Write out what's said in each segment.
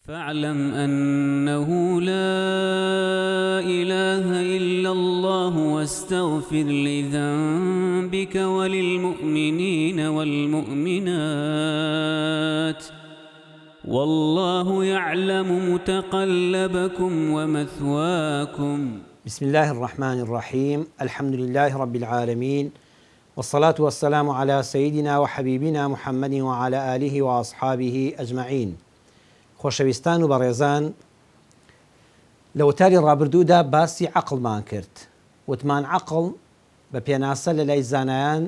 فاعلم انه لا الە الا اللە واستغفر لذنبک وللمومنین والمومنات واللە یعلم متقلبکم ومثواکم. بسم اللە الرحمن الرحیم الحمد للە رب العالمین والصلاة والسلام علی سیدنا وحبیبنا محمد وعلی آله واصحابه اجمعین خۆشەویستان و بەڕێزان لە وتاری ڕابردوودا باسی عەقڵمان کرد وتمان عەقڵ بە پێناسە لە لای زانایان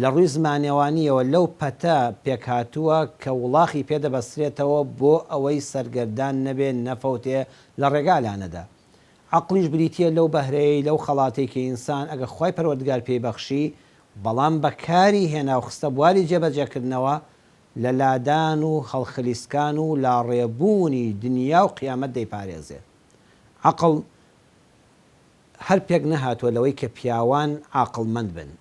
لە ڕووی زمانەوانییەوە لەو پەتە پێکهاتووە کە وڵاخی پێ دەبەسترێتەوە بۆ ئەوەی سەرگەردان نەبێ نەفەوتێ لە ڕێگا لانەدا. عەقڵیش بریتییە لەو بەهرەیەی لەو خەڵاتەی کە ئینسان ئەگەر خوای پەروەردگار پێی بەخشی بەڵام بەکاری هێنا و خستە بواری جێبەجێکردنەوە لە لادان و هەڵخلیسکان و لاڕێبوونی دنیا و قیامەت دەیپارێزێ. عەقڵ هەر پێک نەهاتووە لەوەی کە پیاوان عاقڵمەند بن.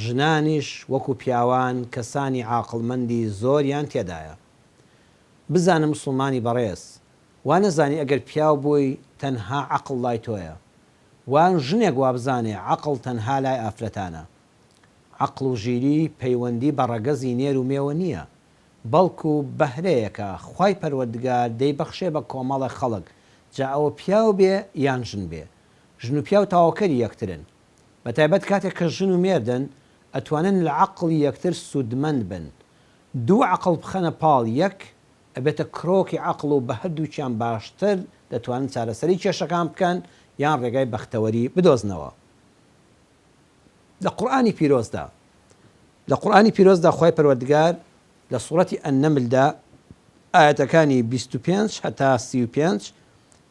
ژنانیش وەکو پیاوان کەسانی عاقڵمەندی زۆریان تێدایە. بزانە موسڵمانی بەڕێز، وا نەزانی ئەگەر پیاو بووی تەنها عەقڵ لای تۆیە. وان ژنێک وابزانێ عەقڵ تەنها لای ئافرەتانە. عەقڵ و ژیری پەیوەندی بە ڕەگەزی نێر و مێوە نییە، بەڵکو بەهرەیەکە خوای پەروەردگار دەیبەخشێ بە کۆمەڵێ خەڵک جا ئەوە پیاو بێ یان ژن بێ. ژن و پیاو تەواوکەری یەکترن. بەتایبەت کاتێک کە ژن و مێردن ئەتوانن لە عەقڵی یەکتر سوودمەند بن. دوو عەقڵ بخەنە پاڵ یەک ئەبێتە کرۆکی عەقڵ و بە هەردووکیان باشتر دەتوانن چارەسەری کێشەکان بکەن یان ڕێگای بەختەوەری بدۆزنەوە. لە قورئانی پیرۆزدا لە قورئانی پیرۆزدا خوای پەروەردگار لە سوڕەتی النمل دا ئایەتەکانی 25 هەتا 35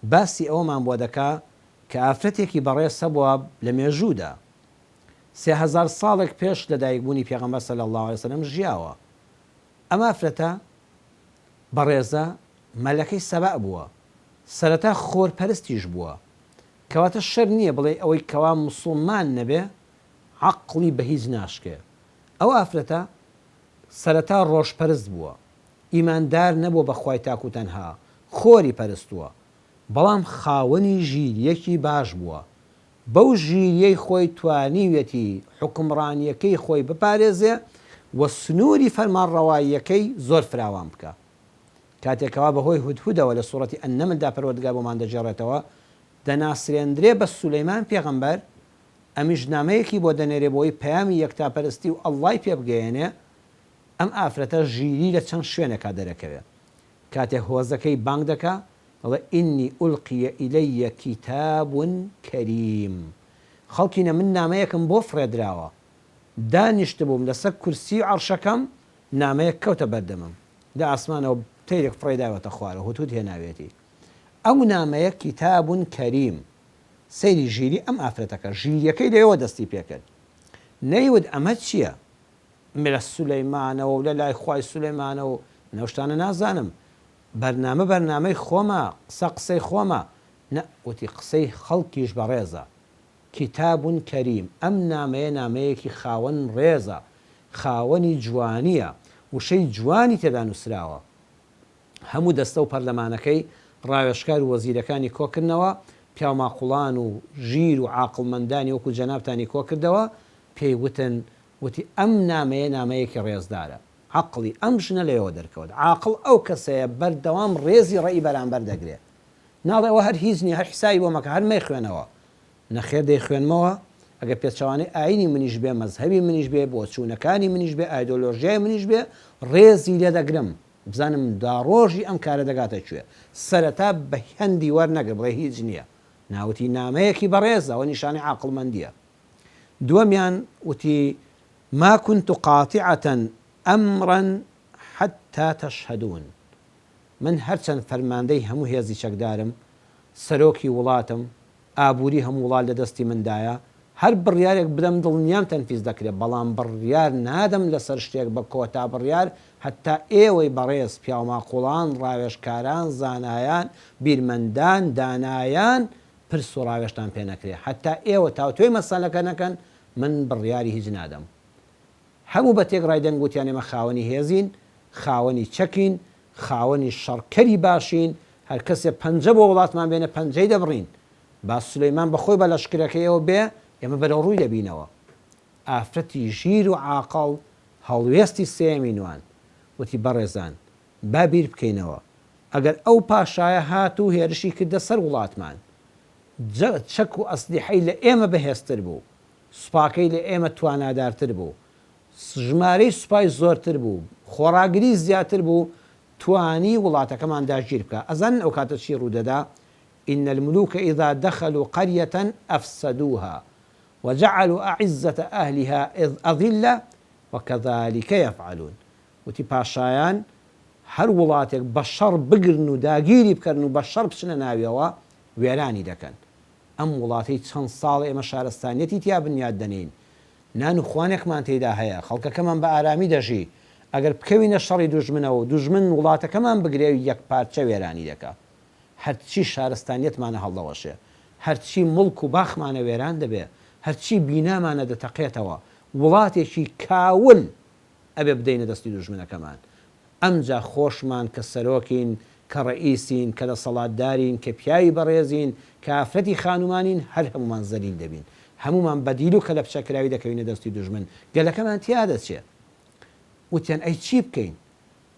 باسی ئەوەمان بۆ دەکا کە ئافرەتێکی بەڕێز هەبووە لە مێژوودا 3000 ساڵێک پێش لەدایکبوونی پێغەمبەر صلی اللە علیه وسلم ژیاوە ئەم ئافرەتە بەڕێزە مەلەکەی سەبەء بووە سەرەتا خۆر پەرستیش بووە کەواتە شەرت نییە بڵێی ئەوەی کەوا موسڵمان نەبێ عەقڵی بە هیچ ناشکێ. ئەو ئافرەتە سەرەتا ڕۆژ پەرست بووە، ئیماندار نەبووە بە خوای تاک و تەنها، خۆری پەرستووە، بەڵام خاوەنی ژیرییەکی باش بووە. بەو ژیرییەی خۆی توانیویەتی حوکمڕانییەکەی خۆی بپارێزێ و سنووری فەرمانڕەواییەکەی زۆر فراوان بکا. کاتێک کەوا بەهۆی هودهودەوە لە سوڕەتی النمل دا پەروەردگار بۆمان دەگێڕێتەوە دەناسرێندرێ بە سولەیمان پێغەمبەر ئەمیش نامەیەکی بۆ دەنێرێ بۆی پەیامی یەکتاپەرستی و اللە ی پێ بگەیەنێ ئەم ئافرەتە ژیری لە چەند شوێنێکا دەرەکەوێ کاتێ هۆزەکەی بانگ دەکا دەڵێ انی القی الی کتاب کریم خەڵکینە من نامەیەکم بۆ فڕێدراوە دانیشتبووم لەسەر کورسی عەڕشەکەم نامەیەک کەوتە بەردەمم لە ئاسمانەوە تەیرێک فڕێی داوەتە خوارەوە هودهود هێناویەتی ئەو نامەیە کتاب کریم سەیری ژیری ئەم ئافرەتەکە ژیریەکەی لەوێوە دەستی پێکرد نەیوت ئەمە چیە لە سولەیمانەوە و لە لای خوای سولەیمانەوە من ئەو شتانە نازانم بەرنامە بەرنامەی خۆمە قسە قسەی خۆمە نە وتی قسەی خەڵکیش بەڕێزە کتاب کریم، ئەم نامەیە نامەیەکی خاوەن ڕێزە، خاوەنی جوانییە، وشەی جوانی تێدا نووسراوە. هەموو دەستە و پەرلەمانەکەی، ڕاوێژکار و وەزیرەکانی کۆکردنەوە، پیاوماقوڵان و ژیر و عاقڵمەندانی وەکو جەنابتانی کۆکردەوە، پێی وتن، وتی ئەم نامەیە نامەیەکی ڕێزدارە. عەقڵی ئەم ژنە لەوێوە دەرکەوت. عاقڵ ئەو کەسەیە بەردەوام ڕێزی ڕەئی بەرامبەر دەگرێ. ناڵێ ئەوە هەر هیچ نییە، هەر حیسابی بۆ مەکە، هەر مەیخوێنەوە. نەخێر دەیخوێنمەوە، ئەگەر پێچەوانەی ئایینی منیش بێ، مەزهەبی منیش بێ، بۆچوونەکانی منیش بێ، ئایدۆلۆژیای منیش بێ، ڕێزی لێ دەگرم، بزانم دواڕۆژی ئەم کارە دەگاتە کوێ. سەرەتا بە هەندی وەرنەگر بڵێ هیچ نییە. نا وتی نامەیەکی بەڕێزە، ئەوە نیشانەی عاقڵمەندییە. دووەمیان وتی، ما كنت قاطعة امرا حتی تشهدون. من هەرچەند فەرماندەی هەموو هێزی چەکدارم، سەرۆکی وڵاتم، ئابووری هەموو وڵات لە دەستی مندایە، هەر بڕیارێک بدەم دڵنیام تەنفیز دەکرێ، بەڵام بڕیار نادەم لەسەر شتێک بە کۆتا بڕیار هەتا ئێوەی بەڕێز، پیاوماقوڵان، ڕاوێژکاران، زانایان، بیرمەندان، دانایان پرس و ڕاوێژتان پێ نەکرێ، هەتا ئێوە تاوتوێی مەسەلەکە نەکەن من بڕیاری هیچ نادەم. هەموو بە تێکڕای دەنگ وتیان ئێمە خاوەنی هێزین، خاوەنی چەکین، خاوەنی شەڕکەری باشین، هەر کەسێ پەنجە بۆ وڵاتمان بێنێ پەنجەی دەبڕین. با سولەیمان بە خۆی بە لەشکرەکەیەوە بێ، ئێمە بەرەو ڕووی دەبینەوە. ئافرەتی ژیر و عاقڵ هەڵوێستی سێیەمی نواند. وتی، بەڕێزان، با بیر بکەینەوە. ئەگەر ئەو پاشایە هات و هێرشی کردە سەر وڵاتمان، جا چەک و ئەسلیحەی لە ئێمە بەهێزتر بوو، سوپاکەی لە ئێمە توانادارتر بوو، ژمارەی سوپای زۆرتر بوو، خۆڕاگری زیاتر بوو، توانی وڵاتەکەمان داگیر بکا. ئەزانن ئەو کاتە چی ڕوو دەدا؟ ان الملوک اذا دخلوا قریە افسدوها وجعلوا اعزە اهلها اذلە وکذلک یفعلون. وتی پاشایان هەر وڵاتێک بە شەڕ بگرن و داگیری بکەن و بە شەڕ بچنە ناویەوە وێرانی دەکەن. ئەم وڵاتەی چەند ساڵە ئێمە شارستانیەتی تیا بنیات دەنێین، نان و خوانێکمان تێیدا هەیە، خەڵکەکەمان بە ئارامی دەژی، ئەگەر بکەوینە شەڕی دوژمنەوە و دوژمن وڵاتەکەمان بگرێ یەکپارچە وێرانی دەکا. هەرچی شارستانیەتمانە هەڵدەوەشێ، هەرچی موڵک و باخمانە وێران دەبێ، هەرچی بینامانە دەتەقێتەوە، وڵاتێکی کاول ئەبێ بدەینە دەستی دوژمنەکەمان. ئەمجا خۆشمان کە سەرۆکین، کە ڕەئیسین، کە دەسەڵاتدارین، کە پیاوی بەڕێزین، کە ئافرەتی خانومانین، هەر هەموومان زەلیل دەبین. هەموومان بە دیل و کەلەپچەکراوی دەکەوینە دەستی دوژمن. گەلەکەمان تیا دەچێ. وتیان ئەی چی بکەین؟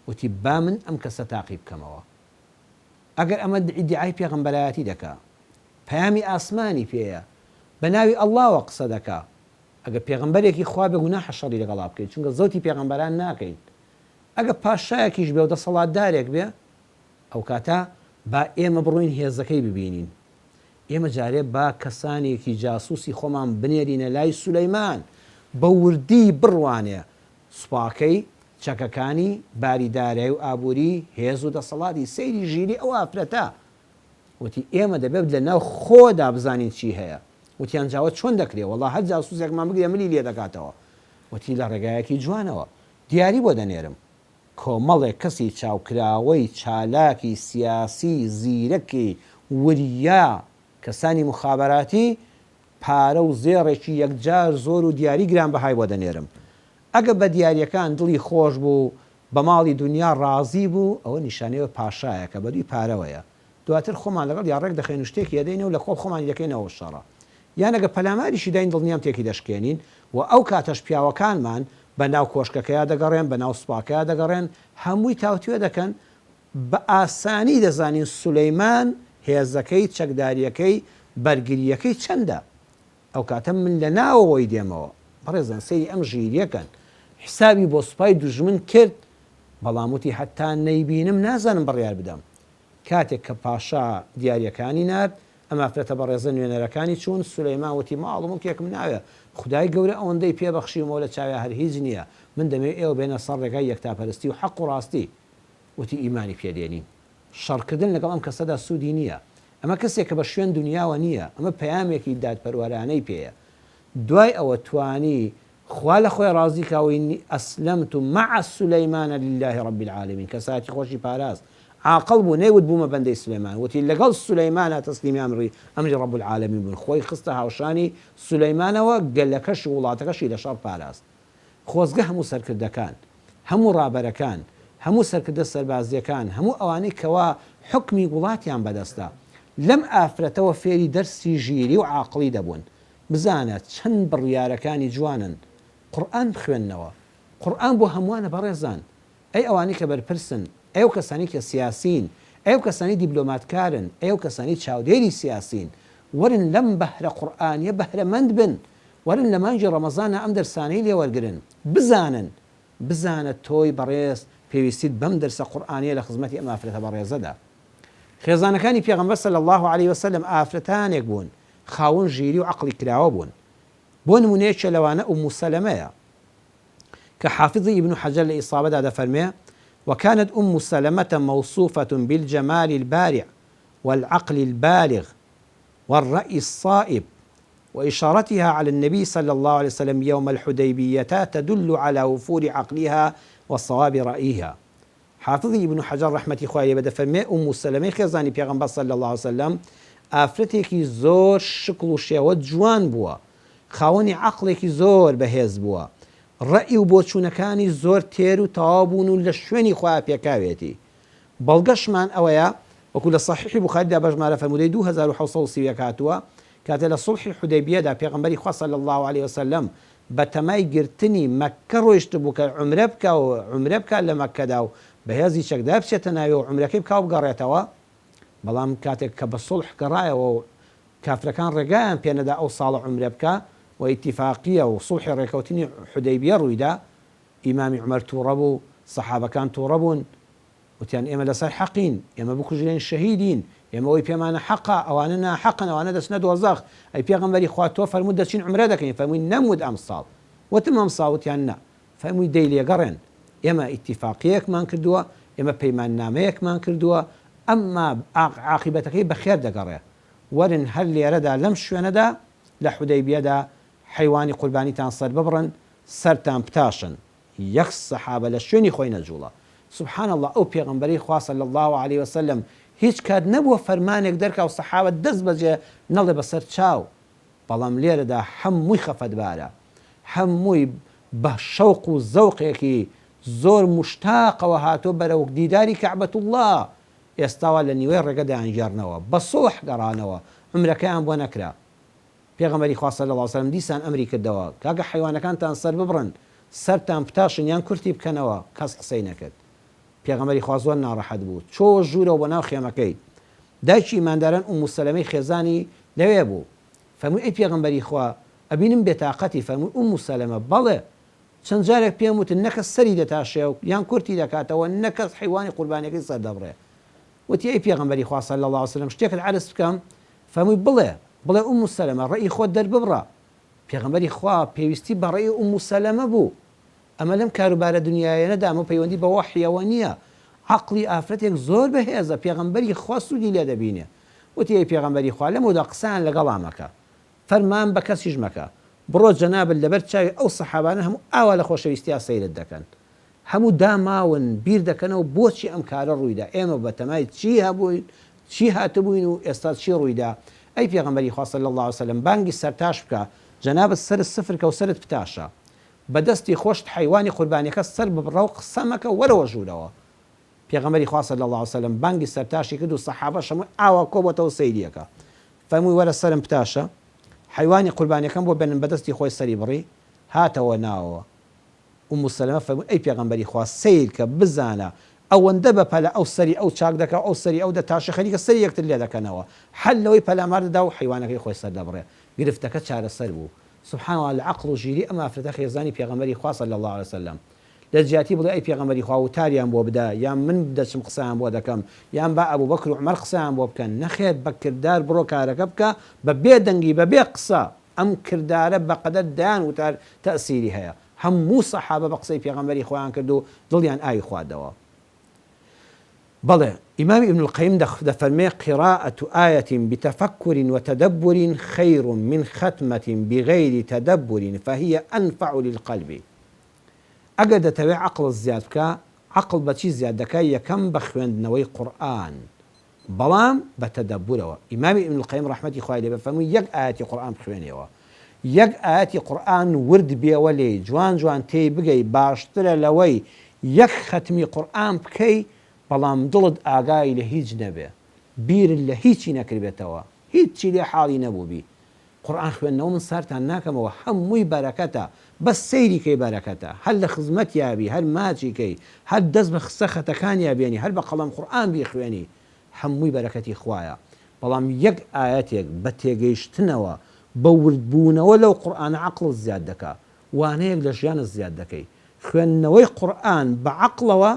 وتی با من ئەم کەسە تاقی بکەمەوە. ئەگەر ئەمە ئیدیعای پێغەمبەرایەتی دەکا، پەیامی ئاسمانی پێیە، بە ناوی ئەڵڵاوە قسە دەکا، ئەگەر پێغەمبەرێکی خوا بێ گوناحە شەڕی لەگەڵا بکەین چونکە زەوتی پێغەمبەران ناکەین ئەگەر پاشایەکیش بێ و دەسەڵاتدارێک بێ ئەوکاتە با ئێمە بڕۆین هێزەکەی ببینین ئێمە جارێ با کەسانێکی جاسوسی خۆمان بنێرینە لای سولەیمان بە وردی بڕوانێ سوپاکەی چەکەکانی باری دارای و ئابووری هێز و دەسەڵاتی سەیری ژیری ئەو ئافرەتە وتی، ئێمە دەبێت لە ناو خۆدا بزانین چی هەیە. وتیان، جا ئەوە چۆن دەکرێ؟ وەڵا هەر جاسووسێکمان بگرێ ملی لێ دەکاتەوە. وتی، لە ڕێگایەکی جوانەوە. دیاری بۆ دەنێرم. کۆمەڵێک کەسی چاوکراوەی چالاکی سیاسی زیرەکی وریا، کەسانی موخابەراتی، پارە و زێڕێکی یەکجار زۆر و دیاری گرانبەهای بۆ دەنێرم. ئەگەر بە دیارییەکان دڵی خۆش بوو، بە ماڵی دونیا ڕازی بوو، ئەوە نیشانەی ئەوە پاشایەکە بە دووی پارەوەیە. دواتر خۆمان لەگەڵیا ڕێک دەخەین و شتێکی ئەدەینێ و لە کۆڵ خۆمانی دەکەینەوە شەڕە. یان ئەگەر پەلاماریشی داین دڵنیام تێکی دەشکێنین و ئەو کاتەش پیاوەکانمان بە ناو کۆشکەکەیا دەگەڕێن، بە ناو سوپاکەیا دەگەڕێن، هەمووی تاوتوێ دەکەن، بە ئاسانی دەزانین سولەیمان هێزەکەی، چەکدارییەکەی، بەرگرییەکەی چەندە. ئەو کاتە من لە ناوەوەی دێمەوە. بەڕێزان سەیری ئەم ژیریە کەن. حسابی بۆ سوپای دوژمن کرد، بەڵام وتی هەتا نەیبینم نازانم بڕیار بدەم. کاتێک کە پاشا دیاریەکانی نارد، ئەم ئافرەتە بەڕێزە نوێنەرەکانی چوون، سولەیمان وتی ماڵ و موڵکێکم ناوێ، خودای گەورە ئەوەندەی پێ بەخشیومەوە لە چاویا هەر هیچ نییە، من دەمەوێ ئێوە بێنە سەر ڕێگای یەکتاپەرستی و حەق و ڕاستی. وتی ئیمانی پێ دێنین. شەڕکردن لەگەڵ ئەم کەسەدا سوودی نییە. ئەمە کەسێکە بە شوێن دونیاوە نییە، ئەمە پەیامێکی دادپەروەرانەی پێیە. دوای ئەوە توانی خوا لە خۆی ڕازی کا و انی اسلمت مع سلیمان للە رب العالمین کەسایەتی خۆشی پاراست، عاقڵ بوو نەیوت بوومە بەندەی سولەیمان، وتی لەگەڵ سولەیمانا تەسلیمی ئەمری ئەمری رب العالمین بوون، خۆی خستە هاوشانی سولەیمانەوە گەلەکەش و وڵاتەکەشی لە شەڕ پاراست. خۆزگە هەموو سەرکردەکان، هەموو ڕابەرەکان، هەموو سەرکردە سەربازییەکان، هەموو ئەوانەی کەوا حوکمی وڵاتیان بەدەستە، لەم ئافرەتەوە فێری دەرسی ژیری و عاقڵی دەبوون. بزانە چەند بڕیارەکانی جوانن. قورئان بخوێننەوە. قورئان بۆ هەمووانە بەڕێزان. ئەی ئەوانەی کە بەرپرسن، ئەی ئەو کەسانەی کە سیاسین، ئەی ئەو کەسانەی دیبلۆماتکارن، ئەی ئەو کەسانەی چاودێری سیاسین، وەرن لەم بەهرە قورئانییە بەهرەمەند بن. وەرن لە مانگی ڕەمەزانا ئەم دەرسانەی لێ وەرگرن بزانن بزانە تۆی بەڕێز پێویستیت بەم دەرسە قورئانیە لە خزمەتی ئەم ئافرەتە بەڕێزەدا خێزانەکانی پێغەمبەر صلی اللە علیە وسلم ئافرەتانێک بوون خاوەن ژیری و عەقڵی کراوە بوون بۆ نمونە یەکێ لەوانە ئوم سەلەمەیە کە حافظی ئیبن حەجەر لە ئیصابەدا دەفەرمێ وكانت أم سلمة موصوفة بالجمال البارع والعقل البالغ والرأي الصائب وإشارتها على النبي صلى اللە علیە وسلم یوم الحدیبیە تدل علی وفور عقلها وصواب رأیها حافظی ئیبن حەجەر ڕەحمەتی خوای لێ بێ دەفەرموێ ئوم سەلەمەی خێزانی پێغەمبەر صلی اللە علیە وسلم ئافرەتێکی زۆر شکڵ و شێوە جوان بووە خاوەنی عەقڵێکی زۆر بەهێز بووە ڕەئی و بۆچوونەکانی زۆر تێر و تەواو بوون و لە شوێنی خۆیا پێکاوێتی. بەڵگەشمان ئەوەیە وەکو لە صحیحی بوخاریدا بە ژمارە فەرموودەی 2731 هاتووە، کاتێ لە صوڵحی حودەیبیەدا پێغەمبەری خوا صلی اللە علیە وسلم بە تەمای گرتنی مەککە ڕۆیشتبوو کە عومرە بکا و عومرە بکا لە مەککەدا و بە هێزی چەکدار بچێتە ناوێ و عومرەکەی بکا و بگەڕێتەوە، بەڵام کاتێک کە بە سوڵح گەڕایەوە و کافرەکان ڕێگایان پێ نەدا ئەو ساڵە عومرە بکا و ئیتیفاقیە و سوڵحی ڕێکەوتنی حودەیبیە ڕوویدا، ئیمامی عومەر توڕە بوو، سەحابەکان توڕە بوون، وتیان ئێمە لەسەر حەقین، ئێمە بکوژرێین شەهیدین، ئێمە ئەوەی پێمانە حەقە، ئەوانە ناحەقن، ئەوانە دەچنە دۆزەخ، ئەی پێغەمبەری خوا تۆ فەرمووت دەچین عومرە دەکەین، فەرمووی نەموت ئەمساڵ، وتم ئەمساڵ، وتیان نا، فەرمووی دەی لێگەڕێن، ئێمە ئیتیفاقیەیەکمان کردووە، ئێمە پەیماننامەیەکمان کردووە، ئەمما عاقیبەتەکەی بەخێر دەگەڕێ، وەرن هەر لێرەدا لەم شوێنەدا لە حودەیبیەدا حەیوانی قوربانیتان سەرببڕن، سەرتان بتاشن، یەک سەحابە لە شوێنی خۆی نەجوڵا. سبحان اللە ئەو پێغەمبەرەی خوا صلی اللە علیە وسلم هیچ کات نەبووە فەرمانێک دەرکا و سەحابە دەست بەجێ نەڵێ بەسەر چاو، بەڵام لێرەدا هەمووی خەفەتبارە، هەمووی بە شەوق و زەوقێکی زۆر موشتاقەوە هاتووە بەرەو دیداری کەعبە اللە، ئێستا وا لە نیوەی ڕێگە دەیانگێڕنەوە، بە سوڵح گەڕانەوە، عومرەکەیان بۆ نەکرا. پێغەمبەری خوا صلی اللە علیە وسلم دیسان ئەمری کردەوە، کاکە حەیوانەکانتان سەر ببڕن، سەرتان بتاشن یان کورتی بکەنەوە، کەس قسەی نەکرد. پێغەمبەری خوا زۆر ناڕەحەت بوو، چۆوە ژوورەوە بۆ ناو خێمەکەی. دایکی ئیمانداران ئومmu سەلەمەی خێزانی لەوێ بوو. فەرمووی ئەی پێغەمبەری خوا ئەبینم بێتاقەتی، فەرمووی ئومmu سەلەمە بەڵێ، چەند جارێک پێم وتن نە کەس سەری دەتاشێ و یان کورتی دەکاتەوە نە کەس حەیوانی قوربانیەکەی سەر دەبڕێ. وتی ئەی پێغەمبەری خوا صلی اللە علیە وسلم شتێکت عەرز بکەم؟ فەرمووی بڵێ، بڵێ ئومم سەلەمە ڕەئی خۆت دەرببڕە. پێغەمبەری خوا پێویستی بە ڕەئی ئومم سەلەمە بوو. ئەمە لەم کاروبارە دونیایەنەدا ئەمە پەیوەندی بە وەحیەوە نییە. عەقڵی ئافرەتێک زۆر بەهێزە، پێغەمبەری خوا سوودی لێ دەبینێ. وتی ئەی پێغەمبەری خوا لەمەودا قسەیان لەگەڵا مەکە. فەرمان بە کەسیش مەکە. بڕۆ جەنابت لەبەر چاوی ئەو سەحابانە هەموو ئاوا لە خۆشەویستیا سەیرت دەکەن. هەموو داماون بیر دەکەنەوە بۆچی ئەم کارە ڕوویدا ئێمە بەتەمای چی هەبووین چی هاتبووین و ئێستا چی ڕوویدا ئەی پێغەمبەری خوا صلی اللە علیە وسلم بانگی سەرتاش بکە جەنابت سەرت سفر کە و سەرت بتاشە بە دەستی خۆشت حەیوانی قوربانیەکە سەر ببڕە و قسە مەکە وەرەوە ژوورەوە پێغەمبەری خوا صلی اللە علیە وسلم بانگی سەرتاشی کرد و سەحابەش هەمووی ئاوا کۆبۆتەوە سەیری ئەکا فەرمووی وەرە سەرم بتاشە حەیوانی قوربانیەکەم بۆ بێنن بە دەستی خۆی سەری بڕی هاتەوە ناوەوە ئوم سەلەمە فەرمووی، ئەی پێغەمبەری خوا سەیر کە، بزانە، ئەوەندە بە پەلە ئەو سەری ئەو چاک دەکا و ئەو سەری ئەو دەتاشێ خەریکە سەری یەکتر لێ دەکەنەوە، حەل لەوەی پەلامار دەدا و حەیوانەکەی خۆی سەر دەبڕێ. گرفتەکە چارەسەر بوو. سبحان اللە لە عەقڵ و ژیری ئەم ئافرەتە خێزانی پێغەمبەری خوا صلی اللە علیە وسلم. لە جیاتی بڵێ ئەی پێغەمبەری خوا وتاریان بۆ بدە یان من دەچم قسەیان بۆ دەکەم یان با ئەبوبەکر و عومەر قسەیان بۆ بکەن، نەخێر بە کردار بڕۆ کارەکە بکە بە بێ دەنگی بە بێ قسە، ئەم کردارە بەقەدەر دەیان وتار تەئسیری هەیە. هەموو سەحابە بە قسەی پێغەمبەری خۆیان کرد و دڵیان ئاوی خواردەوە. بەڵێ ئیمام ابن القیم دەفەرمێ، قراءة آیة بتفکر وتدبر خیر من ختمة بغیر تدبر فهی انفع للقلب. ئەگەر دەتەوێ عەقڵت زیاد بکا، عەقڵ بەچی زیاد دەکا، یەکەم بە خوێندنەوەی قورئان، بەڵام بە تەدەبورەوە، ئیمامی ابن القیم ڕەحمەتی خوای لێ بێ فەرمووی یەک ئایەتی قورئان بخوێنیەوە، یەک ئایەتی قورئان ورد بێوە لێی، جوان جوان تێی بگەی باشترە لەوەی یەک خەتمی قورئان بکەی بەڵام دڵت ئاگای لە هیچ نەبێ، بیرت لە هیچی نەکردبێتەوە، هیچی لێ حاڵی نەبووبی. قورئان خوێندنەوە من ساردتان ناکەمەوە هەمووی بەرەکەتە بەس سەیری کەی بەرەکەتە هەر لە خزمەتیا بی هەر ماچی کەی هەر دەست بە خسە خەتەکانیا بێنی هەر بە قەڵەم قورئان بیخوێنی هەمووی بەرەکەتی خوایە بەڵام یەک ئایەتێک بە تێگەیشتنەوە بە ورد بوونەوە لەو قورئانە عەقڵت زیاد دەکا وانەیەک لە ژیانت زیاد دەکەی خوێندنەوەی قورئان بە عەقڵەوە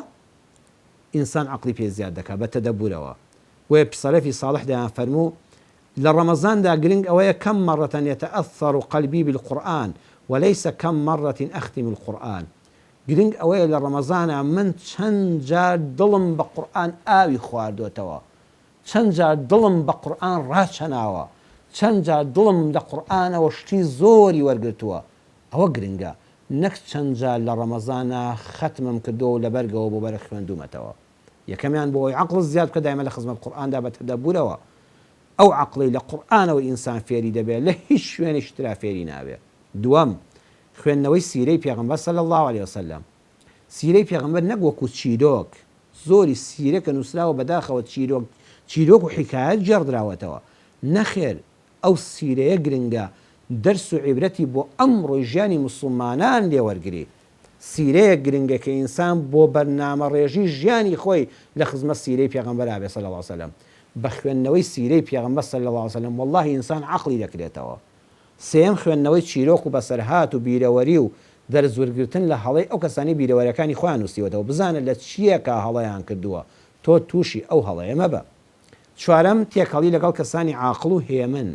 ئینسان عەقڵی پێ زیاد دەکا بە تەدەبورەوە بۆیە سەلەفی ساڵح دەیان فەرموو لە ڕەمەزاندا گرنگ ئەوەیە کم مرة یتاثر قلبی بالقرآن وليس کم مرة اختم القرآن گرنگ ئەوەیە لە ڕەمەزانا من چەند جار دڵم بە قورئان ئاوی خواردۆتەوە چەند جار دڵم بە قورئان ڕاچەناوە چەند جار دڵم لە قورئانەوە شتی زۆری وەرگرتووە ئەوە گرنگە نەک چەند جار لە ڕەمەزانا خەتمم کردووە و لەبەرگەوە بۆ بەرگ خوێندوومەتەوە. یەکەمیان بۆ ئەوەی عەقڵت زیاد بکە دایمە لە خزمەت قورئاندا بە تەدەبورەوە ئەو عەقڵەی لە قورئانەوە ئینسان فێری دەبێ لە هیچ شوێنێکی ترا فێری نابێ دووەم خوێندنەوەی سیرەی پێغەمبەر صلی اللە علیە وسلم سیرەی پێغەمبەر نەک وەکو چیرۆک زۆری سیرە کە نووسراوە بەداخەوە چیرۆک چیرۆک و حیکایەت گێڕدراوەتەوە نەخێر ئەو سیرەیە گرنگە دەرس و عیبرەتی بۆ ئەمڕۆی ژیانی موسڵمانان لێ وەرگری. سیرەیەک گرنگە کە ئینسان بۆ بەرنامە ڕێژی ژیانی خۆی لە خزمەت سیرەی پێغەمبەرا بێ صلی اللە علیە وسلم. بە خوێندنەوەی سیرەی پێغەمبەر صلی اللە علیە وسلم وەڵاهی ئینسان عەقڵی دەکرێتەوە. سێیەم خوێندنەوەی چیرۆک و بەسەرهات و بیرەوەری و دەرس ورگرتن لە هەڵەی ئەو کەسانەی بیرەوەرەکانی خۆیان نووسیوەتەوە بزانە لە چییەکا هەڵەیان کردووە تۆ تووشی ئەو هەڵەیە مەبە. چوارەم، تێکەڵی لەگەڵ کەسانی عاقڵ و هێمن،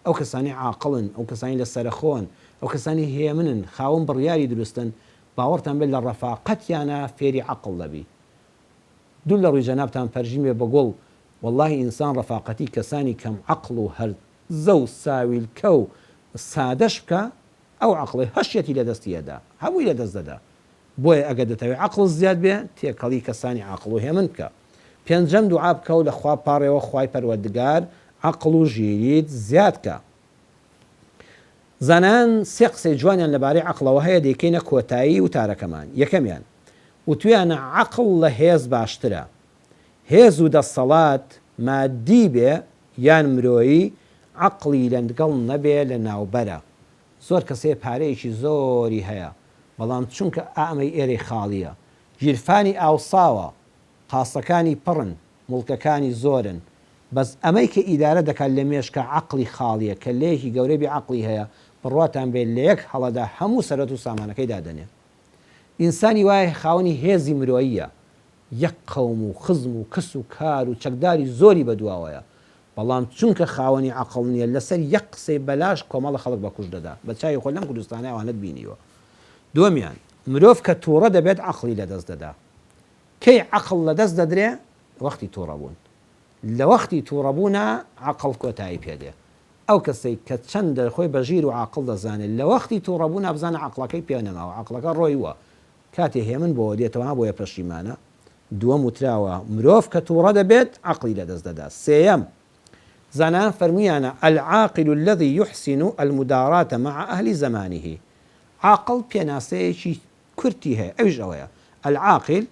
ئەو کەسانەی عاقڵن، ئەو کەسانەی لە سەرەخۆن، ئەو کەسانەی هێمنن، خاوەن بڕیاری دروستن، باوەڕتان بێت لە ڕەفاقەتیانا فێری عەقڵ دەبی. دوور لە ڕووی جەنابتان پەرژین بێ بە گوڵ، وەڵاهی ئینسان ڕەفاقەتی کەسانی کەم عەقڵ و هەرزە و ساویلکە و سادەش بکا، ئەو عەقڵەی هەشیەتی لە دەستی ئەدا، هەمووی لە دەست دەدا. بۆیە ئەگەر دەتەوێ عەقڵت زیاد بێ تێکەڵی کەسانی عاقڵ و هێمن بکە. پێنجەم دوعا بکە و لە خوا بپاڕێوە خوای پەروەردگار عەقڵ و ژیریت زیاد کا. زانایان سێ قسەی جوانیان لەبارەی عەقڵەوە هەیە دەیکەینە کۆتایی وتارەکەمان. یەکەمیان، وتویانە عەقڵ لە هێز باشترە. هێز و دەسەڵات مادی بێ یان مرۆیی عەقڵی لەگەڵ نەبێ لەناوبەرە. زۆر کەس هەیە پارەیەکی زۆری هەیە بەڵام چونکە ئائەمەی ئێرەی خاڵیە گیرفانی ئاوساوە قاسەکانی پڕن موڵکەکانی زۆرن بەس ئەمەی کە ئیدارە دەکات لە مێشکا عەقڵی خاڵیە کەللەیەکی گەورەی بێ عەقڵی هەیە بڕواتان بێت لە یەک هەڵەدا هەموو سەرەت و سامانەکەی دادەنێ ئینسانی وایە خاوەنی هێزی مرۆییە یەک قەوم و خزم و کەس و کار و چەکداری زۆری بەدواوەیە بەڵام چونکە خاوەنی عەقڵ نیە لەسەر یەک قسەی بەلاش کۆمەڵە خەڵک بەکوشت دەدا بە چاوی خۆت لەم کوردستانە ئەوانەت بینیوە دووەمیان مرۆڤ کە توڕە دەبێت عەقڵی لەدەست دەدا کەی عەقڵ لەدەست دەدرێ وەختی توڕەبوون لەوەختی توڕەبوونا عەقڵ کۆتایی پێدێ ئەو کەسەی کە چەندە خۆی بە ژیر و عاقڵ دەزانێ لەوەختی توڕەبوونا بزانە عەقڵەکەی پێ نەماوە عەقڵەکە ڕۆیوە کاتێ هێمن بۆوە دێتەوە ها بۆیە پەشیمانە دووەم وتراوە مرۆڤ کە توڕە دەبێت عەقڵی لەدەست دەدات سێیەم زانایان فەرموویانە العاقل الذی یحسن المداراة مع اهل زمانه عاقڵ پێناسەیەکی کورتی هەیە ئەویش ئەوەیە العاقل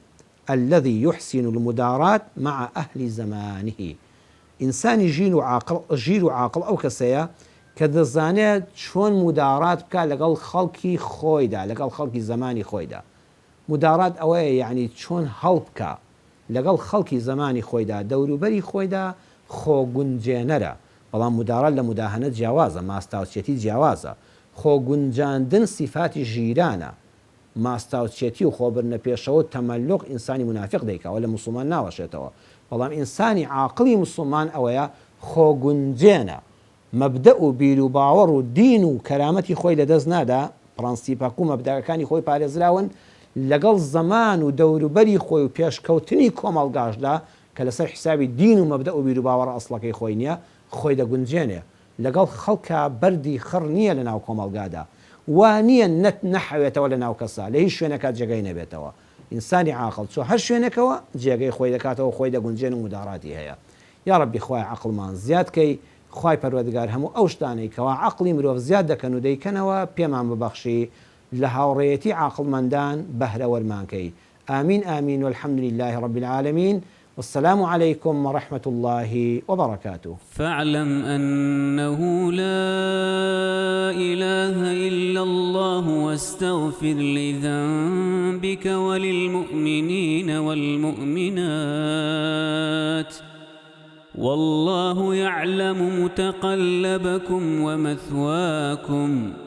الذی یحسن المداراة مع اهل زمانه ئینسانی ژیر و عاقڵ ژیر و عاقڵ ئەو کەسەیە کە دەزانێت چۆن مودارات بکات لەگەڵ خەڵکی خۆیدا لەگەڵ خەڵکی زەمانی خۆیدا مودارات ئەوەیە یەعنی چۆن هەڵبکا لەگەڵ خەڵکی زەمانی خۆیدا دەوروبەری خۆیدا خۆگونجێنەرە بەڵام مودارات لە موداهەنە جیاوازە ماستاوچێتی جیاوازە خۆگونجاندن سیفاتی ژیرانە ماستاوچێتی و خۆبردنە پێشەوە و تەمەلوق ئینسانی مونافیق دەیکا و لە موسڵمان ناوەشێتەوە بەڵام ئینسانی عاقڵی موسڵمان ئەوەیە خۆگونجێنە مەبدەئ و بیروباوەڕ و دین و کەرامەتی خۆی لەدەست نادا، پڕەنسیپەک و مەبدەئەکانی خۆی پارێزراون، لەگەڵ زەمان و دەوروبەری خۆی و پێشکەوتنی کۆمەڵگاشدا کە لەسەر حیسابی دین و مەبدەئ و بیروباوەڕە ئەسڵەکەی خۆی نیە، خۆی دەگونجێنێ. لەگەڵ خەڵکا بەردی خڕ نیە لەناو کۆمەڵگادا. وا نیە نەت نەحەوێتەوە لەناو کەسا، لە هیچ شوێنێکا جێگای نەبێتەوە. ئینسانی عاقڵ چوە هەر شوێنێکەوە جێگەی خۆی دەکاتەوە خۆی دەگونجێن و موداراتی هەیە. یاڕەبی خوایە عەقڵمان زیاد کەی خوای پەروەردگار هەموو ئەو شتانەی کەوا عەقڵی مرۆڤ زیاد دەکەن و دەیکەنەوە پێمان ببەخشی لە هاوڕێیەتی عاقڵمەندان بەهرەوەرمان کەی آمین آمین والحمد للە رب العالمین والسلام علیکم ورحمە اللە وبرکاته. فاعلم انه لا اله الا الله واستغفر لذنبک وللمؤمنین والمؤمنات واللە یعلم متقلبکم ومثواکم.